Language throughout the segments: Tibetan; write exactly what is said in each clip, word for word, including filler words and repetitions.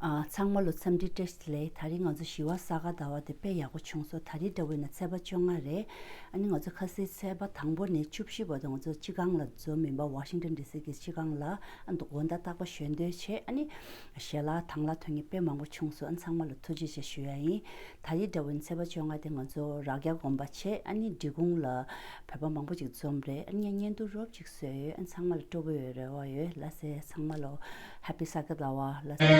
ཨ། ཚང་མ་ལ་འཚམས་འདྲི་བཀྲ་ཤིས་བདེ་ལེགས། ད་རིང་ང་ཚོ་བཞི་པ་ས་ག་ཟླ་བ་དེ་དཔེ་ཡག་པོ་བྱུང་སོང་། ད་རིང་འདྲ་བོ་ཡིན་ན་ཚེས་པ་བཅོ་ལྔ་རེད། ཨ་ནི་ང་ཚོ་ཁ་སང་ཚེས་པ་དང་པོ་ནས་བཅུ་བཞི་བར་དུ་ང་ཚོ་སྤྱི་ཁང་ལ་འཛོམས་ཡིན་པ། ཝ་ཤིང་ཊོན་ཌི་སི་གི་སྤྱི་ཁང་ལ། ཨ་ནི་དགོང་དག་རྟག་པར་ཞོན་དོན་བྱས། ཨ་ནི་ཞལ་ལག་དང་ལག་ཐོན་མཁན་དཔེ་མང་པོ་བྱུང་སོང་། ཨ་ནི་ཚང་མ་ལ་ཐུགས་རྗེ་ཆེ་ཞུ་ཡ་ཡིན། ད་རིང་འདྲ་བོ་ཡིན་ན་ཚེས་པ་བཅོ་ལྔ་དེ་ང་ཚོ་རྭ་རྒྱ་དགོན་པ་བྱས། ཨ་ནི་འབྲི་གུང་ལ་བོད་པ་མང་པོ་ཅིག་འཛོམས་རེད། ཨ་ནི་བརྙན་ཐུང་རོབ་ཅིག་བཟོས་ཡོད། ཨ་ནི་ཚང་མ་ལ་སྤྲོ་པོ་ཡོད་རེ་བ་ཡོད། ལགས་སེ། ཚང་མ་ལ་ཧེ་པི་ས་ག་ཟླ་བ། ལགས་སེ།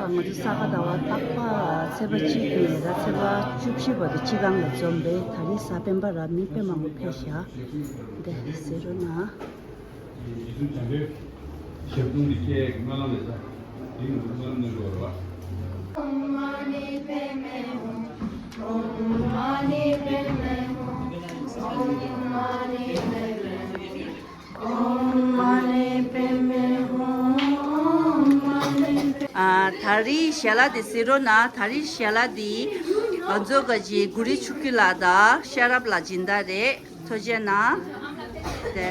ང་ཚོ་ས་ག་ཟླ་བ་རྟག་པར་ཚེས་པ་གཅིག་ནས་ད་ཚེས་པ་བཅུ་བཞི་བར་དུ་སྤྱི་ཁང་ལ་འཛོམས་རེད། ད་རིང་གཟའ་སྤེན་པ་ར། མི་དཔེ་མང་པོ་ཕེབས་ཤག་འདི་གཟིགས་རོགས་གནང་། རྗེ་བཙུན་འཇམ་དཔལ་ཞབས་དྲུང་གི་སྐྱེས་ཀྱི་སྨོན་ལམ་རེད་ཤག་འདི་ང་ཚོ་སྨོན་ལམ་གནང་དགོས་རེད་བ། ཨ། ད་རིང་ཞལ་ལག་དེ་གཟིགས་རོགས་གནང་། ད་རིང་ཞལ་ལག་དེ་ང་ཚོ་ག་ཅི་གུ་རི་ཆོས་སྐྱིད་ལགས་དང་ཤེས་རབ་ལགས་སྦྱིན་བདག་རེད། ཐུགས་རྗེ་གནང་། དེ།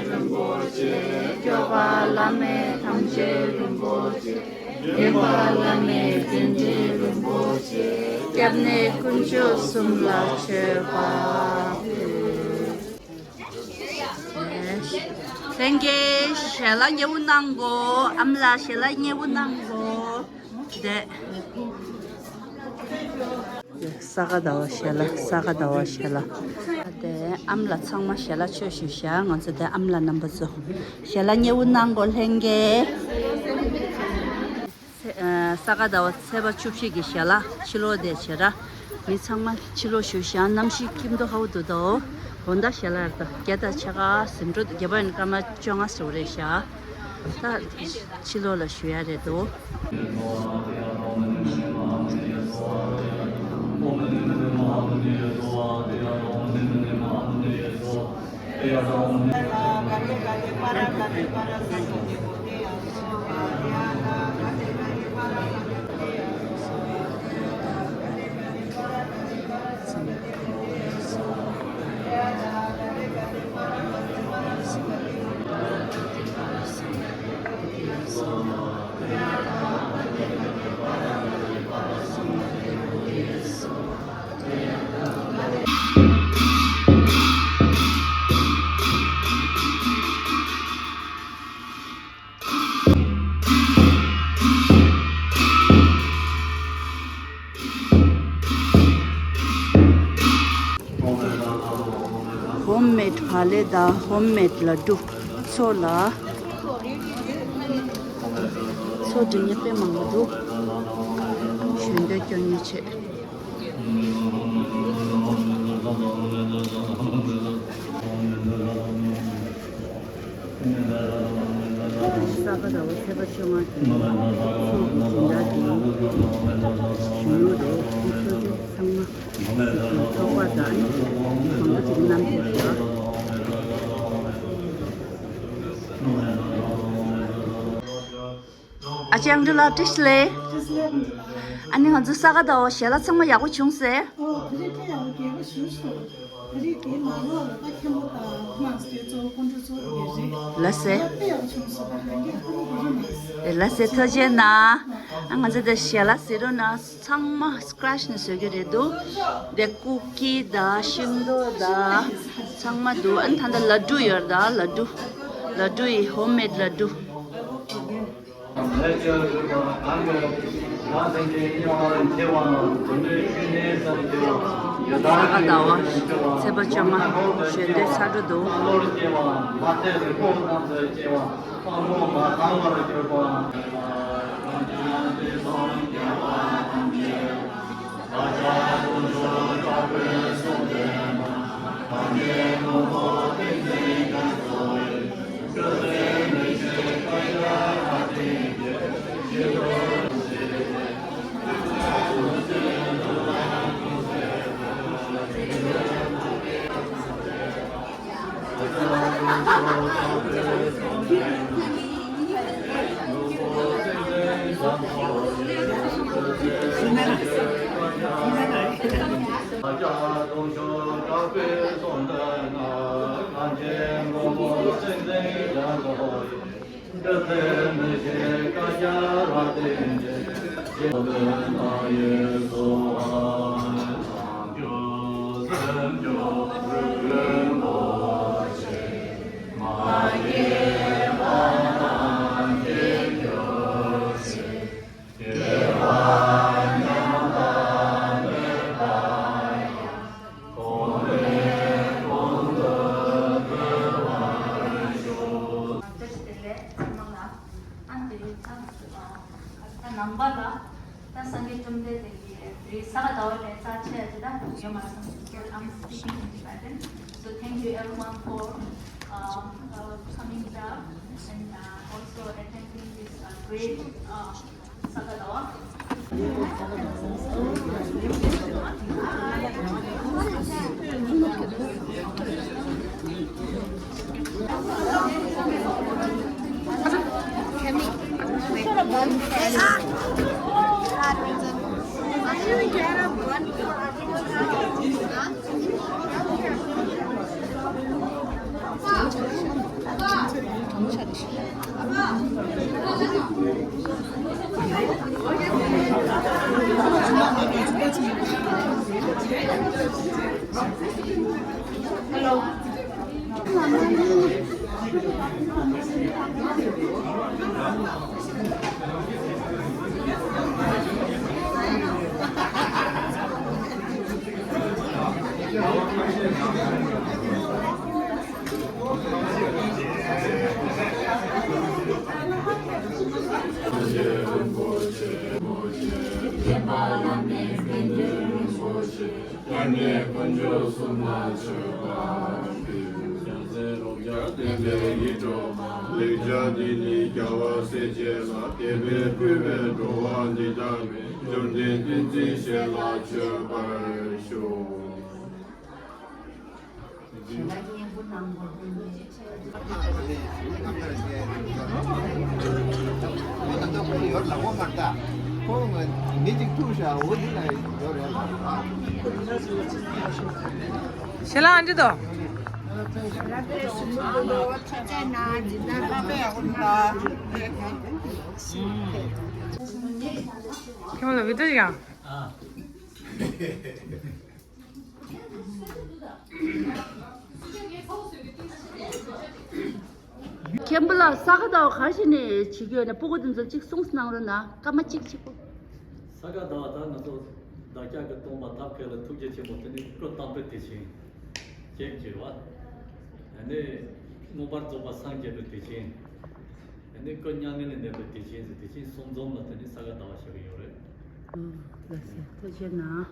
རིན་པོ་ཆེ། སྐྱོབ་པ་བླ་མེད་ཐམས་ཅད་རིན་པོ་ཆེ། མཁྱེན་པ་བླ་མེད་རྟེན་འབྲེལ་རིན་པོ་ཆེ། སྐྱབས་གནས་དཀོན་མཆོག་གསུམ་ལ་མཆོད་པ་ཕུལ། ལྷན་རྒྱས་ཞལ་ལག་མཉེས་པོ་གནང་གོ། ཨ་མ་ལགས་ཞལ་ལག་མཉེས་པོ་གནང་གོ། དེ། ས་ག་ཟླ་བ་ཞལ་ལག་ས་ག་ཟླ་བ་ཞལ་ལག་དེ་ཨ་མ་ལགས་ཚང་མ་ཞལ་ལག་མཆོད་ཞུ་བཞག་ང་ཚོ་དེ་ཨ་མ་ལགས་རྣམ་པ་ཚོ་ཞལ་ལག་མཉེས་པོ་གནང་གོ། ལྷན་རྒྱས། ཚེ། ཨ། ས་ག་ཟླ་བ་ཚེས་པ་བཅུ་བཞི་གི་ཞལ་ལག་ཕྱི་ལོགས་དེ་བྱེད་ར། མི་ཚང་མ་ཕྱི་ལོགས་ཞུ་བཞག་གནམ་གཤིས་སྐྱིད་མདོག་ཁ་པོ་འདུག་དོ། དགོང་དག་ཞལ་ལག་རེད་དོ། བརྒྱ་དང་ཕྱེད་ཀ་ཟིན་འགྲོ་འདུག་བརྒྱ་པ་ཡིན་སྐར་མ་བཅོ་ལྔ་ཙམ་རེད་བཞག་ད་ཕྱི་ལོགས་ལ་ཞུ་ཡ་རེད་དོ། ཧོམ་མེད་བག་ལེབ་དང་ཧོམ་མེད་ལ་ཌུ། མཚོ་ལ། མཚོ་འདི་ནས་དཔེ་མང་པོ་འདུག་ཞོན་འདོད་སྐྱོ་ཉེ་ཆེ། ས་ག་ཟླ་བ་ཚེས་པ་བཅོ་ལྔ་དེ་ཚོགས་ཀྱི་སྦྱིན་བདག་དེ་གཞོན་ནུ་རེད། ཁོ་ཚོ་ཚང་མ་ཚོགས་པ་དང་མང་པོ་ཅིག་བསྣམས་ཏེ་ཡོད། ཨ་ཅག་འདྲི་ལ་བཀྲ་ཤིས་བདེ་ལེགས། ཨ་ནི་ང་ཚོ་ས་ག་ཟླ་བ་ཞལ་ལག་ཚང་མ་ཡག་པོ་བྱུང་ཟེར། ཨོ། ད་རེས་དཔེ་ཡག་པོ་རྒྱས་པོ་ཞེ་པོ་ཅིག་འདུག་ད་རེས་དེའི་ནང་ལོགས་ལ་ད་མཁན་པོ་དང་དམངས་སྤྱི་ཚོགས་སྐུ་མགྲོན་ཚོ་རེད། ལགས་སེ། དཔེ་ཡག་པོ་བྱུང་སོང་། ད་རང་གིས་ཧ་གོ་གི་རེད་མ་ཟད། ལགས་སེ། ཐུགས་རྗེ་གནང་། ཨ། ང་ཚོ་དེ་ཞལ་ལག་ཟེར་རོ་ན་ཚང་མ་སི་ཀྲེ་ཆི་ནས་བཟོ་གི་རེད་འདུག་དེ་ཀུ་ཀི་དང་ཤིང་ཏོག་དང་ཚང་མ་འདུག་ཨ་ནི་ད་ལྟ་ལ་ཌུ་ཡོད་རེད། ད་ལ་ཌུ། ལ་ཌུ་ཡི་ཧོམ་མེད་ལ་ཌུ། ས་ག་ཟླ་བ་ཚེས་པ་བཅོ་ལྔ་ཞོན་འདོད་ཚ་འགྲོ་འདུག་བཀྲ་ཤིས་བདེ་ལེགས་ཚང་མ་ལ། ཨ་ནི་དེ་རིང་ད་ད་ནང་པ་ལ་ད་སངས་རྒྱས་བཅོམ་ལྡན་འདས་ཀྱི་དེ་རིང་ས་ག་ཟླ་བ་ལ་རྩ་ཆེ་ཡ་དེ་ད་ཡོད་མ་རེད་བསམ་གྱི། I'm speaking in Tibetan. So thank you everyone for uh, uh, coming here and uh, also attending this uh, great uh, ལེགས་སྦྱར་འདི་ནི་རྒྱལ་བ་སྲས་བཅས་ལ། དད་པས་ཕུལ་བས་འགྲོ་བ་འདི་དག་ཀུན། བཅོམ་ལྡན་བསྟན་འཛིན་ཞལ་ལ་མཆོད་པར་ཤོག། ཞལ་ལག་ཨ་འདྲི་དོ། ཁྱེད་མ་ལ་བི་ཏི་ཡང་། མཁན་པོ་ལགས། ས་ག་ཟླ་བ་ག་ཞིག་ནས་བྱེད་ཀྱི་ཡོད་ན། སྤུ་གུ་དེ་ཚོ་གཅིག་གསུངས་གནང་རོགས་གནང་། སྐར་མ་གཅིག་གཅིག་པོ། ས་ག་ཟླ་བ་ད་ང་ཚོ་བདག་ཅག་གི་སྟོན་པ་ཐབས་མཁས་ལ་ཐུགས་རྗེ་ཆེན་པོ། དེ་ནི་སྐུ་དམ་པའི་དུས་ཆེན་ཅེས་བརྗོད་པ། ཨ་ནི་མངོན་པར་རྫོགས་པ་སངས་རྒྱས་པའི་དུས་ཆེན། ཨ་ནི་སྐུ་མྱ་ངན་ལས་འདས་པའི་དུས་ཆེན་ཟེར། དུས་ཆེན་གསུམ་འཛོམས་ལ་དེ་ནི་ས་ག་ཟླ་བ་ཞུ་གི་ཡོད་རེད། ཨོ་ལགས་སོ། ཐུགས་རྗེ་གནང་།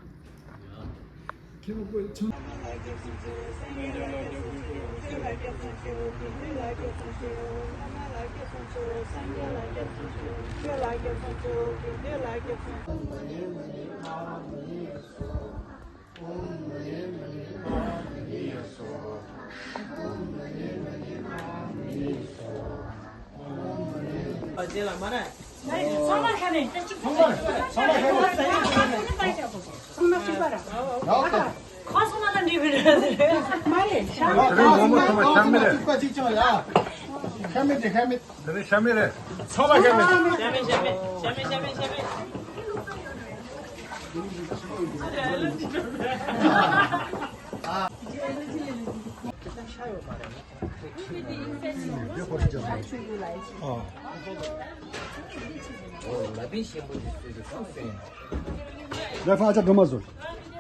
ལ་ཕ་ཅག་སྒྲོལ་མ་བཟོ།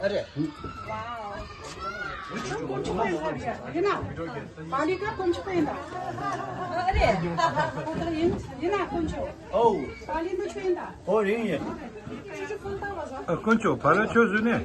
ཨ་རེ། ཡིན་ན། པཱ་ལི་ག་དཀོན་མཆོག་ཡིན་ད། ཨ་རེ། ཡིན་ན་དཀོན་མཆོག་ཨོ། པཱ་ལི་ནི་ཆོས་ཡིན་ད། ཨོ་རིང་ཡིན། ཨ་དཀོན་མཆོག་ཕ་ར་ཆོས་བཟོས་ནས།